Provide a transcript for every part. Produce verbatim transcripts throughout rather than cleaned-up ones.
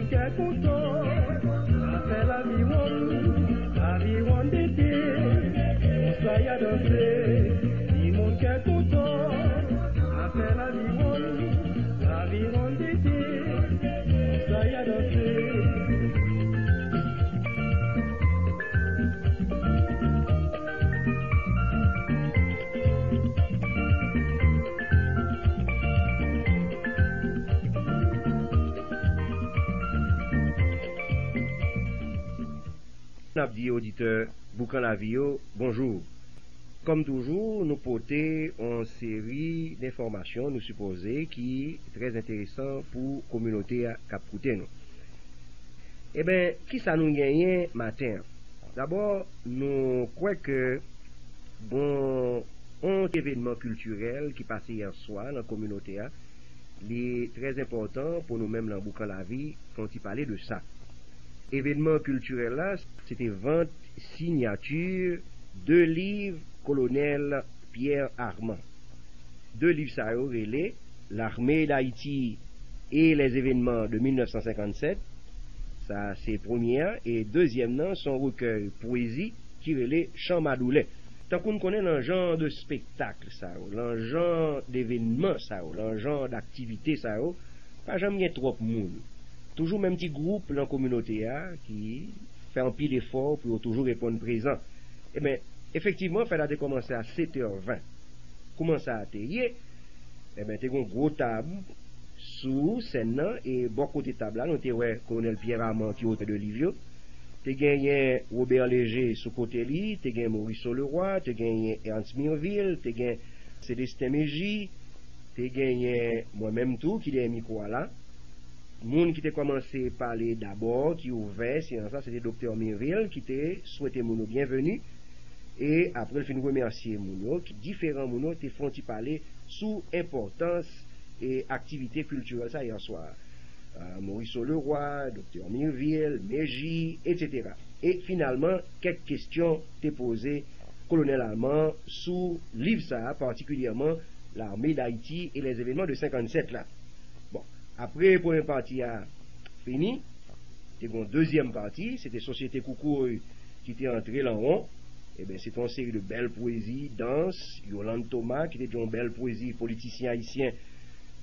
Kè kontan, afè laviwonn, laviwonn tete, konsa y a danse. Timoun kè kontan, afè laviwonn, laviwonn tete, konsa y a danse. N ap di oditè Boukan Lavi yo bonjou. Kòm toujou, nou pote yon seri d enfòmasyon, nou sipoze, ki trè enteresan pou kominote a k ap koute nou. Eben, kisa nou genyen maten an? Dabò, nou kwè ke gon yon ti evènman kiltirèl ki pase yè swa nan kominote a, li trè enpòtan pou nou menm nan Boukan Lavi fè yon ti pale de sa. Evènman kiltirèl la, se te vant siyati de liv Kolonèl Pierre Armand. De liv sa yo rele L'armée d'Haïti et les événements de mil nèf san senkann sèt. Sa se premye a, e dezyèm nan se yon rekèy pwezi ki rele Chan Madoulè. Tankou n konnen, nan jan de espektak sa yo, nan jan d evènman sa yo, nan jan d aktivite sa yo, pa janm gen twòp moun. Toujou menm ti gwoup nan kominote a ki fè anpil efò pou yo toujou reponn prezan. Eben, efektivman, fèt la te kòmanse a sèt è ven. Kouman sa a te ye? Eben, te gen yon gwo tab sou sèn nan, e bò kote tab la, nou te wè Kolonèl Pierre Armand ki otè de liv yo. Te genyen Robert Léger sou kote li, te gen Mauriceau Leroy, te genyen Ernst Mirville, te gen Célestin Mégie, te genyen mwen menm tou ki dèyè mikwo a la. Moun ki te kòmanse pale dabò, ki ouvè seyans la, se te Doktè Mirville, ki te swete moun yo byenveni. E apre l fin remèsye moun yo, ki diferan moun yo te fè yon ti pale sou enpòtans e aktivite kiltirèl sa yè swa. A, Mauriceau Leroy, Doktè Mirville, Mégie, etsetera. E finalman, kèk kesyon te poze Kolonèl Armand sou liv sa a, patikilyèman L'armée d'Haïti et les événements de senkann sèt la. Bon, apre premye pati a fini, te gen yon dezyèm pati, se te Sosyete Koukouy ki te antre lan won. Eben, se te yon seri de bèl pwezi, dans, Yolande Thomas, ki te di yon bèl pwezi politisyen ayisyen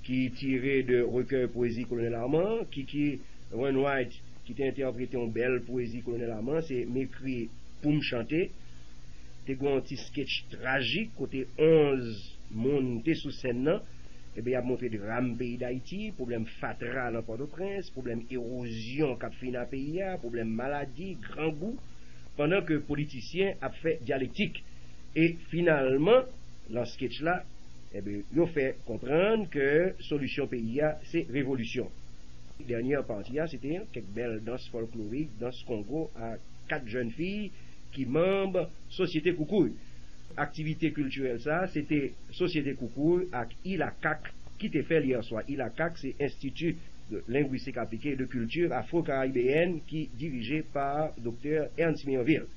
ki tire de rekèy pwezi Kolonèl Armand, Kiki Wainwright, ki te entèprete yon bèl pwezi Kolonèl Armand, se M ekri pou m chante. Te gen yon ti sketch trajik kote onz moun te sou sèn nan. Eben, y ap montre dram peyi Dayiti, pwoblèm fatra nan Pòtoprens, pwoblèm ewozyon k ap fina peyi a, pwoblèm maladi, grangou, pandan ke politisyen ap fè dyalektik. E finalman, nan sketch la, eben, yo fè konprann ke solisyon peyi a, se revolisyon. Dènyè pati a, se te kèk bèl dans fòlklorik, dans kongo a kat jèn fi ki manm Sosyete Koukouy. Aktivite kiltirèl sa a, se te Sosyete Koukouy ak ILACAC ki te fè l yè swa. ILACAC, se Institut de Linguistique Appliquée et de Culture Afro-Caribéenne ki dirije pa Doktè Ernst Mirville.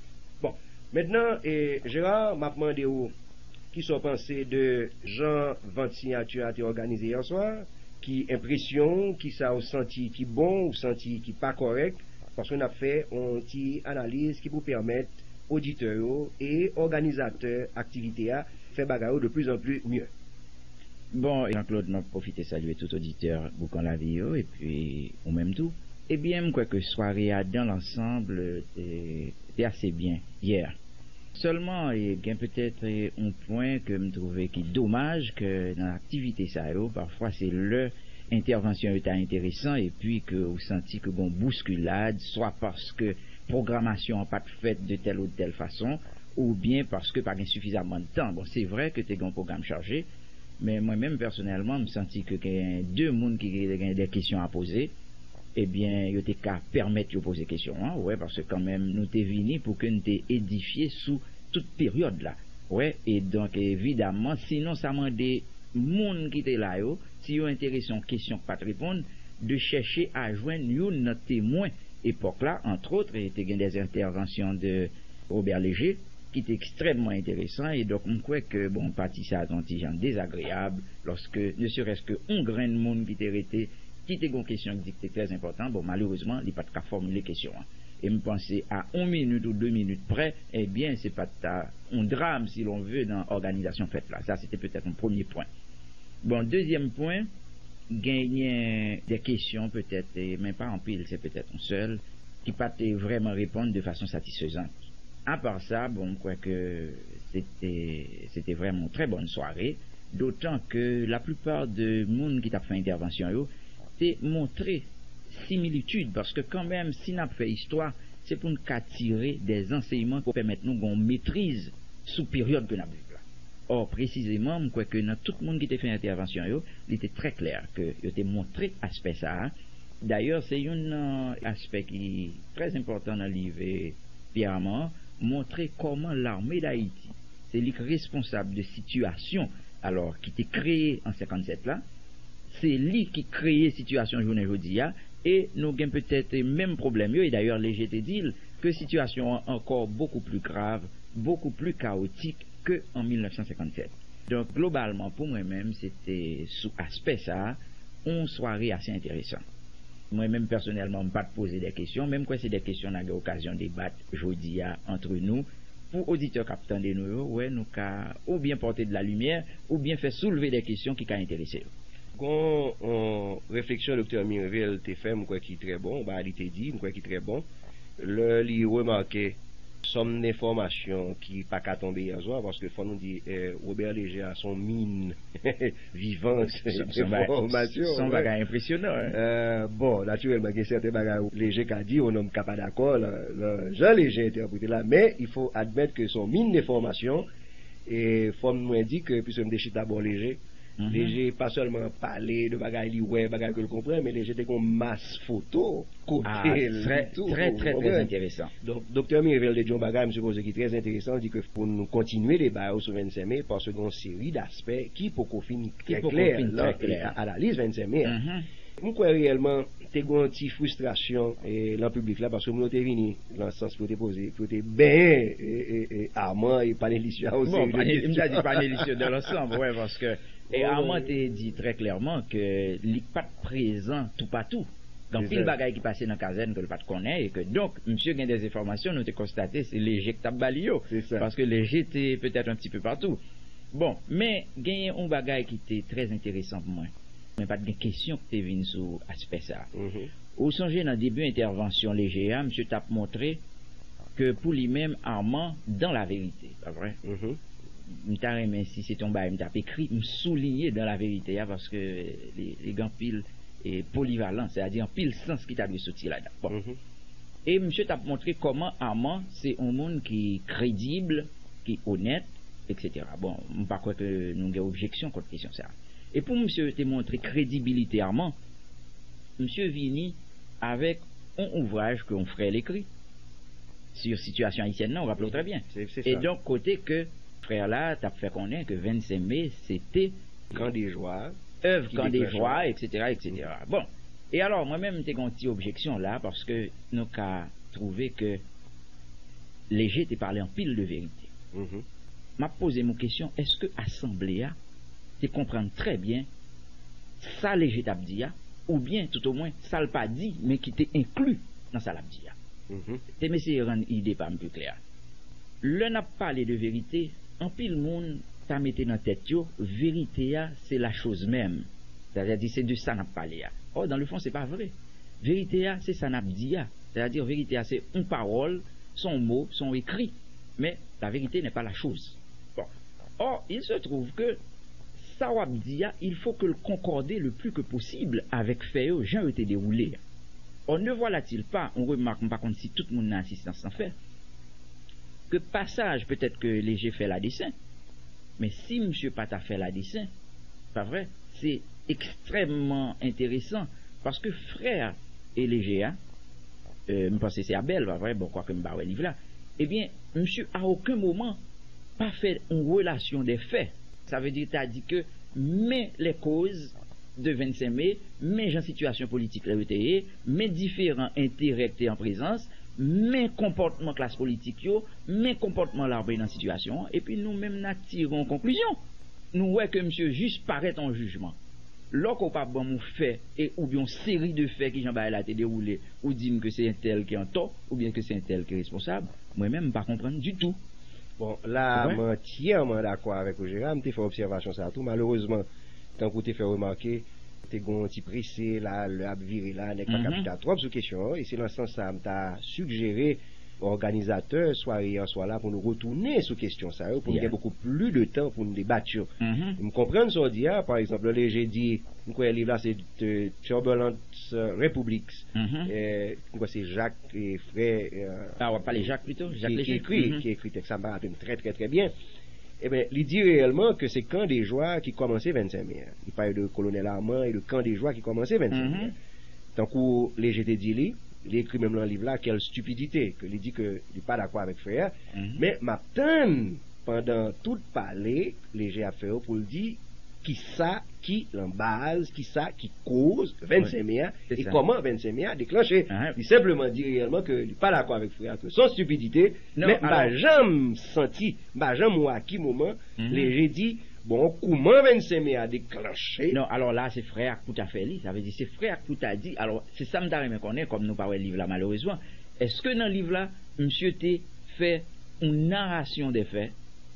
Bon, mentnan, e, Gérard, m ap mande w kisa w panse de jan vant siyati a te òganize yè swa? Ki enpresyon w? Kisa w santi ki bon, w santi ki pa kòrèk? Paske n ap fè yon ti analiz ki pou pèmèt oditè yo e òganizatè aktivite a fè bagay yo de plus en plus mieux. Bon, Jean-Claude, m ap pwofite salye tout oditè Boukan Lavi yo, epi ou menm tou. Ebyen, m kwè ke sware a, dans l'ensemble, te, te ase byen yè. Sèlman, e, gen petèt, e, yon pwen ke m twouve ki domaj ke nan aktivite sa yo, pafwa se lè entèvansyon yo ta enteresan, epi ke ou santi ke gon bouskilad, swa paske pwogramasyon an pa t fèt de tèl ou tèl fason, oubyen paske pa gen sifizamman de tan. Bon, se vre ke te gen yon pwogram chaje, men mwen menm pèsonèlman, m santi ke gen de moun ki te gen de kesyon a poze, ebyen, yo te ka pèmèt yo poze kesyon an, ou wè, paske kanmenm, nou te vini pou ke n te edifye sou tout peryòd la. Ou wè, e donk, evidaman, sinon sa mande moun ki te la yo, si yo enterese yon kesyon k pa t reponn, de chèche a jwenn youn nan temwen epòk la, antwòt, e te gen de entèvansyon de Robert Léger, ki te ekstrèmman enteresan, e donk, m kwè ke, bon, pati sa a te yon ti jan dezagreyab, lòske, ne serait-ce que yon grenn moun ki te rete ki te gen yon kesyon ki di ki te trè enpòtan. Bon, malerezman, li pa t ka fòmile kesyon an. E m panse a yon minit ou de minit prè, ebyen, se pa t ta yon dram, si l'on veut, nan òganizasyon fèt la. Sa, se te petèt yon premye pwen. Bon, dezyèm pwen, genyen de kesyon petèt, e, men pa anpil, se petèt yon sèl, ki pa te vrèman reponn de fason satisfezan. Apa sa, bon, m kwè ke se te, se te vrèman yon trè bòn sware, dotan ke laplipa de moun ki t ap fè entèvansyon yo te montre similitid, paske kanmenm, si n ap fè istwa, se pou n ka tire de ansèyman ki pèmèt nou gen yon metriz sou peryòd ke n ap viv la. Ò, presizeman, m kwè ke nan tout moun ki te fè entèvansyon yo, li te trè klè ke yo te montre aspè sa a. Dayè, se youn nan aspè ki trè enpòtan nan liv, e, Pierre Armand an, montre kòman Lame d Ayiti, se li k responsab de sitiyasyon, alò, ki te kreye an senkannsèt la, se li ki kreye sitiyasyon jounen jodi a, e nou gen petèt menm pwoblèm yo, e dayè Leger te di l ke sitiyasyon an ankò bokou pli grav, bokou pli kawotik ke an mil nèf san senkannsèt. Donk, globalman, pou mwen menm, se te sou aspè sa a, yon sware ase enteresan. Mwen menm, pèsonèlman, m pa t poze de kesyon, men m kwè se de kesyon n a gen okazyon debat jodi a antre nou, pou oditè k ap tande nou yo, wè, nou ka oubyen pòte de la limyè, oubyen fè soulve de kesyon ki ka enterese yo. Gon yon refleksyon Doktè Mirville te fè, m kwè ki trè bon, yon bagay li te di, m kwè ki trè bon. Lè li remake sòm enfòmasyon ki pa ka tonbe yèzwa, paske fò nou di, eh, Robert Leger a se yon min vivan de enfòmasyon. Se yon bagay enpresyonan, hein. Eh, bon, natirèlman, gen sèten bagay Leger ka di, yon nonm ka pa dakò, lan, lan jan Leger entèprete la, men il faut admettre que se yon min enfòmasyon, e fò mwen di ke, piske m te chita bò Leger, Leger pa sèlman pale de bagay li wè, bagay ke l konprann, men Leger te gen yon mas foto kote l tou, trè, trè, trè enteresan. Donk, Doktè Mirville te di yon bagay, m sipoze ki trè enteresan, li di ke pou nou kontinye deba yo sou vennsenk me, paske gen yon seri daspè ki poko fin trè klè lan analiz vennsenk me a. M kwè reyèlman, te gen yon ti fristrasyon, e, lan piblik la, paske moun yo te vini lan sans pou yo te poze, pou yo te benyen, e, e, e, Armand e panelis yo a yon seri de kesyon. Bon, m ta di panelis yo dans l'ensemble, wè, paske, e, Armand te di trè klèman ke li pa t prezan toupatou. Gen anpil bagay ki pase nan kazèn ke l pa t konnen, e ke donk, misye gen de enfòmasyon, nou te konstate, se Leger ki t ap ba li yo. Paske Leger te petèt yon ti pe patou. Bon, men genyen yon bagay ki te trè enteresan pou mwen. Men pa t gen kesyon ki te vin sou aspè sa a. Ou sonje nan debi entèvansyon Leger a, misye t ap montre ke pou li menm, Armand dans la vérité, pa vre? M ta renmen, si se te yon bagay m t ap ekri, m souliye dans la vérité a, paske li, li gen anpil, e, polivalans, sètadi anpil sans ki ta dwe soti ladan. Bon. E misye t ap montre kòman Armand se yon moun ki kredib, ki onèt, etsetera. Bon, m pa kwè ke nou gen objeksyon kont kesyon sa a. E pou misye te montre kredibilite Armand, misye vini avèk yon ouvraj ke yon frè l ekri sur sitiyasyon ayisyèn nan, w raple w trè byen. E donk, kote ke frè la t ap fè konnen ke vennsenk me, se te Kan de Jwa, èv Kan de Jwa, etsetera, etsetera. Bon, e alò, mwen menm, m te gen yon ti objeksyon la, paske nou ka twouve ke Leger te pale anpil de verite. M ap poze m yon kesyon, èske asanble a te konprann trè byen sa Leger t ap di a, oubyen, toutomwen, sa l pa di, men ki te enkli nan sa l ap di a? Te m eseye rann ide pa m pi klè. Lè n ap pale de verite, anpil moun ta mete nan tèt yo, verite a, se la chose même. Sètadi, se de sa n ap pale a. Or, dans le fond, se pa vre. Verite a, se sa n ap di a. Sètadi, verite a, se yon pawòl, se yon mo, se yon ekri. Mais la vérité n'est pas la chose. Bon. Or, il se trouve que sa w ap di a, il faut que l concorde le plus que possible avec fè yo, jan yo te dewoule a. Or, ne voilà-t-il pas, yon remak m pa konn si tout moun nan asistans lan fè, ke pasaj petèt ke Leger fè la desen, men si misye pa ta fè la desen, pa vre, se ekstrèmman enteresan, paske frè e Leger a, e, m panse se Abèl, pa vre, bon, kwake m pa wè liv la, ebyen, misye a okenn moman pa fè yon relasyon de fè. Sa vle di, ta di ke, men les causes de vennsenk me, men jan sitiyasyon politik la yo te ye, men diferan enterè ki te an prezans, men konpòtman klas politik yo, men konpòtman lame nan sitiyasyon an, epi nou menm n a tire yon konklizyon. Nou wè ke misye jis parèt an jijman. Lòke w pa ban m yon fè, e, oubyen yon seri de fè ki jan bagay la te dewoule, ou di m ke se entèl ki antò, oubyen ke se entèl ki responsab, mwen menm, m pa konprann ditou. Bon, la, mwen antyèman dakò avèk ou, Jera. M te fè obsèvasyon sa a tou. Malerezman, tankou w te fè remake, te gen yon ti prese la, lè ap vire la, nèg pa ka chita twòp sou kesyon an. E se nan sans sa a, m ta sijere òganizatè sware yè swa la pou nou retounen sou kesyon sa yo, pou nou gen bokou pli de tan pou nou debat yo. M konprann sa w di a, pa egzanp, lè Leje di, m kwè liv la se The Turbulent, euh, Republics. Eh, m kwè se Jak, eh, frè, eh, Ah, w ap pale Jak plito? Jak ki, ki Leje? Ekri, ki ekri tèks la, m pa raple m trè, trè, trè byen. Ebyen, li di reyèlman ke se kan de jwa ki kòmanse vennsenk me a. Li pale de kolonèl Armand e de kan de jwa ki kòmanse vennsenk me a. Tankou Leje te di li, li ekri menm nan liv la, Quelle stupidité, ke li di ke li pa dakò avèk frè a. Men m ap tann pandan tout pale Leje ap fè yo pou l di kisa ki lan baz, kisa ki koz vennsenk me a, e kòman vennsenk me a deklanche. Li senpleman di reyèlman ke li pa dakò avèk frè a, ke se yon stipidite, men m pa janm santi, m pa janm wè a ki moman Leje di, bon, kouman vennsenk me a deklanche. Non, alò la, se frè a k pou ta fè li, sa vle di se frè a k pou ta di, alò, se sa m ta renmen konnen, kòm nou pa wè liv la, malerezman, èske nan liv la, misye te fè yon narasyon de fè,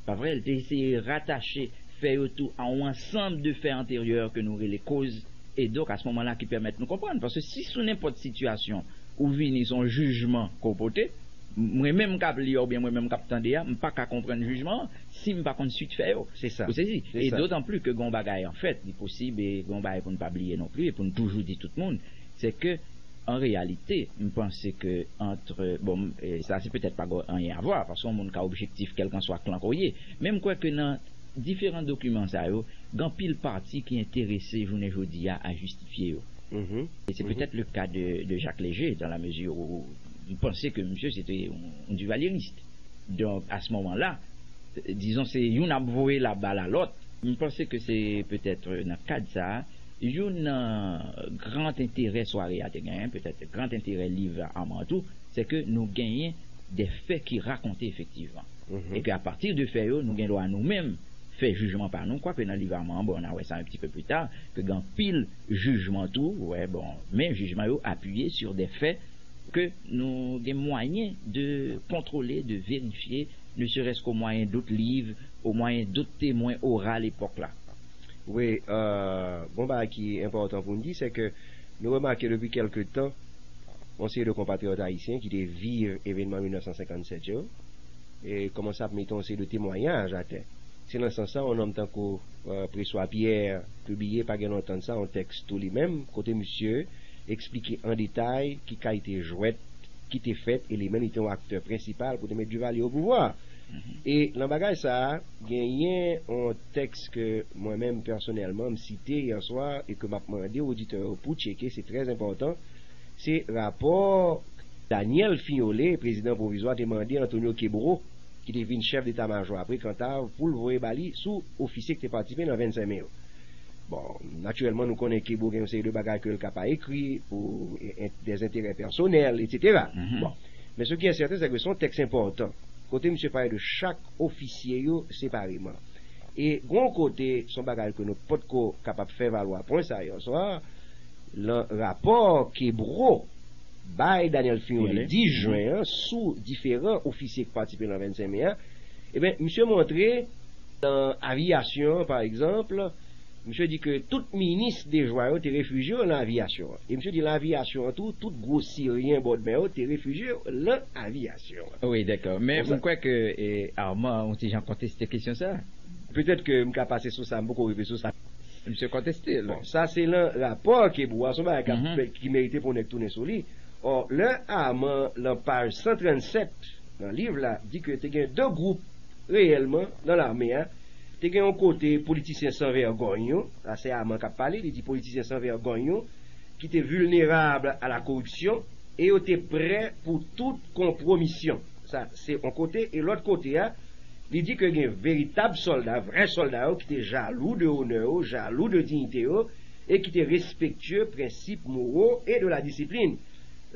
pa vre, l te eseye ratache fè yo tou a yon ansanm de fè anteryè ke nou rele koz, e donk, a se moman la ki pèmèt nou konprann. Paske si sou nenpòt sitiyasyon ou vini, se yon jijman ke w pote, mwen menm k ap li a oubyen mwen menm k ap tande a, m pa ka konprann jijman an si m pa konn swit fè yo. Se sa. Ou sezi? Se sa. E dotan plis ke gen yon bagay, anfèt, li posib, e gen yon bagay pou n pa bliye non plis, e pou n toujou di tout moun, se ke, an reyalite, m panse ke antre, bon, m, e sa se petèt pa gen anyen a vwa, paske yon moun ka objektif kèlkanswa klan ke w ye, men m kwè ke nan diferan dokiman sa yo, gen anpil pati ki enterese jounen jodi a a jistifye yo. E se petèt le ka de, de Jak Leje, dans la mesure où m panse ke misye se te yon, yon divalyeris. Donk, a se moman la, dizon, se youn ap voye labal a lòt. M panse ke se petèt, euh, nan kad sa a, youn nan gran enterè sware a te genyen, petèt gran enterè liv Armand tou, se ke nou genyen de fè ki rakonte efektivman. E ke apati de fè yo, nou gen dwa nou menm fè jijman pa nou, kwake nan liv Armand, bon, n a wè sa un petit peu plus tard, ke gen anpil jijman tou, wè, bon, men jijman yo apiye sur de fè ke nou gen mwayen de kontwole, de verifye, ne serait-ce qu'au moyen d'autres livres, au moyen d'autres témoins oraux epòk la. Wi, euh, bon bagay ki enpòtan pou n di, se ke nou remake depi kèlke tan, yon seri de konpatriyòt ayisyen ki te viv evènman mil nèf san senkann sèt yo, e kòmanse ap mete yon seri de temwayaj atè. Se nan sans sa, yon nonm tankou, euh, Preswa Pyè pibliye pa gen lontan de sa yon tèks tou li menm, kote misye eksplike an detay ki kalite jwèt ki te fèt e li menm li te yon aktè prensipal pou te met Duvalier o pouvwa. E nan bagay sa a, genyen yon tèks ke mwen menm pèsonèlman m site yè swa e ke m ap mande oditè yo pou tcheke, se trè enpòtan, se rapò Daniel Fignolé, prezidan pwovizwa, te mande Antonio Kebreau, ki te vin chèf deta majò apre Kantav, pou l voye ba li sou ofisye ki te patisipe nan vennsenk me yo. Bon, natirèlman, nou konnen Kebreau gen yon seri de bagay ke l ka pa ekri pou e, e, des intérêts personnels, et cetera. Bon, men ce qui est certain, c'est que se yon tèks enpòtan, kote misye pale de chak ofisye yo separeman. E gen yon kote, se yon bagay ke nou potko kapab fè valwa pwen sa yè swa, lan rapò Kebreau bay Daniel Fignolé dis jen an sou diferan ofisye ki patisipe nan vennsenk me a, ebyen, misye montre nan aviyasyon an, pa egzanp, misye di ke tout minis dejwa yo te refijye yo nan aviyasyon an. E misye di lan aviyasyon an tou, tout gwo siryen bòdmè yo te refijye yo lan aviyasyon an. Wi, dakò. Men m kwè ke, e, Armand, yon ti jan konteste kesyon sa. Petèt ke m ka pase sou sa, m poko rive sou sa. Misye konteste l. Bon, sa se lan rapò Kebreau a, se yon bagay k ap fè, ki merite pou nèg tounen sou li. Ò, lè Armand, lan paj san trannsèt nan liv la, di ke te gen de gwoup reyèlman nan lame a. Te gen yon kote politisyen san vègòy yo, la se Armand k ap pale, li di politisyen san vègòy yo, ki te vilnerab a la koripsyon, e yo te prè pou tout konpwomisyon. Sa, se yon kote, e lòt kote a, li di ke gen veritab sòlda, vrè sòlda yo ki te jalou de onè yo, jalou de diyite yo, e ki te respektye prensip moro e de la disiplin.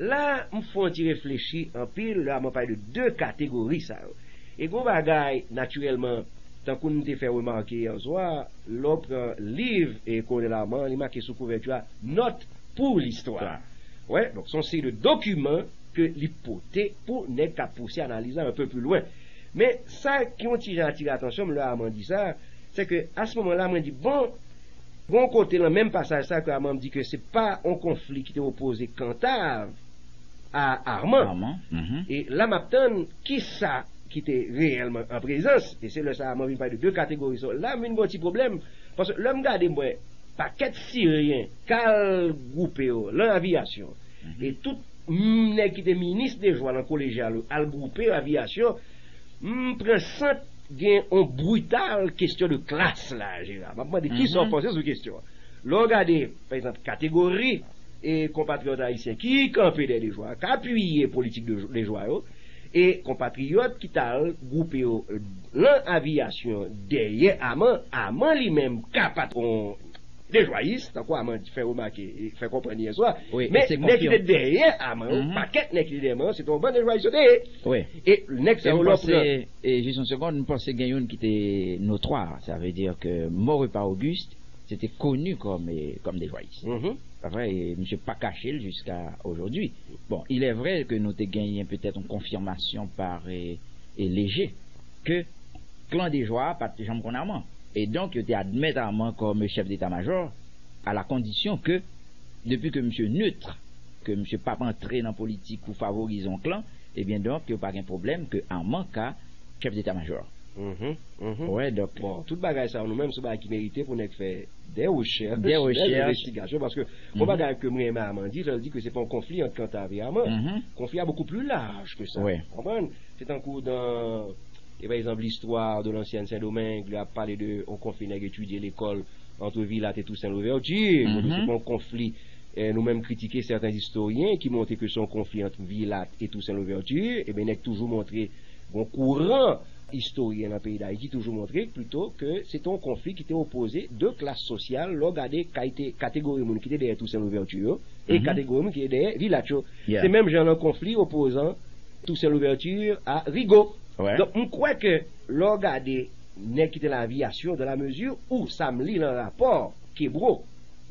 La, m fè yon ti reflechi anpil lè m pale de de kategori sa yo. E gon bagay, natirèlman, Tankou n te fè remake yè swa, lè w pran liv e Kolonèl Armand, li make sou kouvèti a, "Note pour l'histoire." Wè, donk, se yon seri de dokiman ke li pote pou nèg k ap pouse analiz la un peu plus loin. Men, sa ki yon ti jan atire atansyon m lè Armand di sa, se ke, a se moman la, mwen di, bon, gon kote nan menm pasaj sa ke Armand di ke se pa yon konfli ki te opoze Kantav a Armand. Armand, mhm. E la, m ap tann ki sa ki te reyèlman an prezans, e se lè sa a mwen vin pale de de kategori sa. La, m vin gen yon ti pwoblèm, paske lè m gade, m wè pakèt Siryen k al gwoupe yo lan aviyasyon, mhm, e tout, mm, nèg ki te minis de jwa lan kolejyal yo al gwoupe yo aviyasyon, m pran sant gen yon brital kesyon de klas la, Jera. M ap mande ki sa w, mhm, panse sou kesyon an. Lè w gade, pa egzanp, kategori e konpatriyòt ayisyen ki kanpe dèyè de jwa, k apiye politik de, de jwa yo, e konpatriyòt ki t al gwoupe yo lan aviyasyon dèyè Armand, Armand li menm ka pa t yon dejwayis, tankou Armand fè remake, fè konprann yè swa, wi, men nèg ki te dèyè Armand yo, mhm, pakèt nèg ki te dèyè Armand yo, se te yon bann dejwayis yo te ye. Wi. E nèg sa yo lè w pran. E jis yon segonn, m panse gen youn ki te notwa, sa vle di ke Maurepas Auguste, se te koni kòm, e, kòm dejwayis. Mhm. Pa vre, e misye pa kache l jiska ojodwi. Bon, il est vrai ke nou te genyen petèt yon konfimasyon pa, e, e Léger ke klan de jwa a pa t janm konn Armand. E donk, yo te admèt Armand kòm chèf deta majò, à la condition que, depi ke misye neutre, ke misye p ap antre nan politik pou favorize yon klan, ebyen, donk, yo pa gen pwoblèm ke Armand ka chèf deta majò. Mhm, mhm. Wè, donk. Bon, tout bagay sa yo, nou menm, se bagay ki merite pou nèg fè de rechèch, de envestigasyon, paske yon bagay ke mwen renmen Armand di, lè l di ke se pa yon konfli ant Kantav e Armand. Mhm. Konfli a beaucoup plus large que ça. Wi. Konprann? Se tankou dan, e pa egzanp, l'histoire de l'ancienne Saint-Domingue, lè y ap pale de yon konfli nèg etidye lekòl ant Villatte e Toussaint Louverture. Bon, se pa yon konfli, eh, nou menm kritike sèten istoryen ki montre ke se yon konfli ant Villatte e Toussaint Louverture, ebyen, nèg toujou montre, gon kouran istoryen nan peyi Dayiti toujou montre plito ke se te yon konfli ki te opoze de klas sosyal, lè w gade kalite kategori moun ki te dèyè Toussaint Louverture yo, e kategori moun ki te dèyè Villatte yo. Yeah. Se menm jan nan konfli opozan Toussaint Louverture a Rigaud. Wè. Donk, m kwè ke lè w gade nèg ki te nan aviyasyon, dans la mesure où sa m li nan rapò Kebreau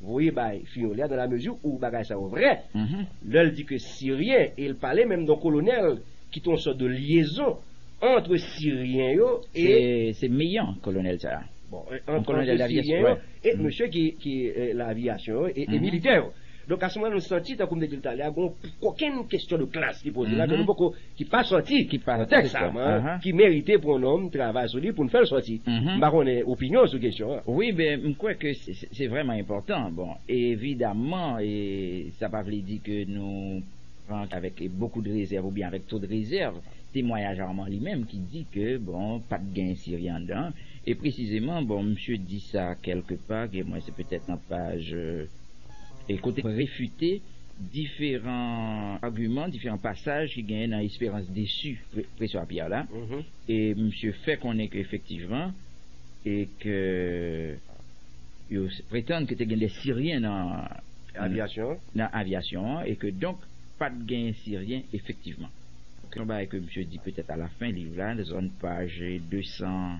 voye bay Fillon li a, dans la mesure où bagay sa yo vrè, mhm, lè l di ke Siryen, e l pale menm de yon kolonèl ki te yon sòt de lyezon ant Siryen yo e se, se Meillan, kolonèl sa a. Bon, e, ant, ant Siryen yo e mesye ki, ki, e, nan aviyasyon yo e, e militè yo. Donk, a se moman, nou santi, tankou m te di l talè a, gon kokenn kesyon de klas ki poze la, ke nou poko, ki pa sòti nan tèks sa, ki merite pou yon nonm travay sou li, pou n fè l sòti. M pa konnen opinyon w sou kesyon an. Wi, ben, m kwè ke se, se, se vrèman enpòtan. Bon, evidaman, e sa pa vle di ke nou pran avèk beaucoup de réserve oubyen avèk twòp rezèv temwayaj Armand li menm ki di ke, bon, pa t gen Siryen anndan. E presizeman, bon, misye di sa kèlke pa, ke mwen se petèt nan paj, euh, e kote refite diferan agiman, diferan pasaj ki genyen nan Espérance déçue, Pre-, Pressoir Pierre la. Mhm. E misye fè konnen ke efektivman, e ke yo s-, pretann ke te gen de Siryen nan aviyasyon an, nan aviyasyon an, e ke donk pa t gen Siryen efektivman. Se yon bagay ke misye di petèt alafen liv la, zòn paj de san,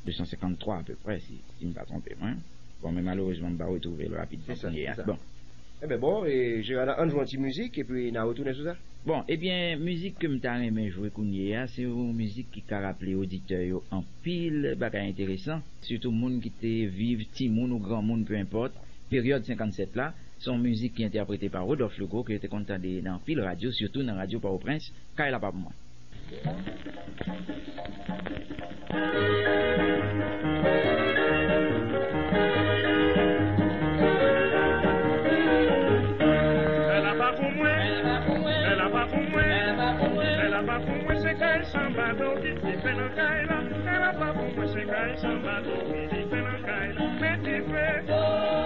de san senkanntwa apeprè, si, si m pa twonpe mwen. Bon, men malerezman, m pa retwouve l rapidman kounye a. Bon. Enben bon, e, Gerard, ann jwe yon ti mizik, epi n a retounen sou sa. Bon, ebyen, mizik ke m ta renmen jwe kounye a, se yon mizik ki ka raple oditè yo anpil bagay enteresan, sitou moun ki te viv timoun ou granmoun, peu importe, peryòd senkannsèt la. Se yon mizik ki entèprete pa Rodolphe Legault, ke yo te konn tande nan anpil radyo, sitou nan Radyo Pòtoprens, Kay la pa pou mwen. Kay la pa pou mwen, kay la pa pou mwen, kay la pa pou mwen, se kay sanba doki ki fè nan kay la. Kay la pa pou mwen, se kay sanba doki ki fè nan kay la. Mete fè.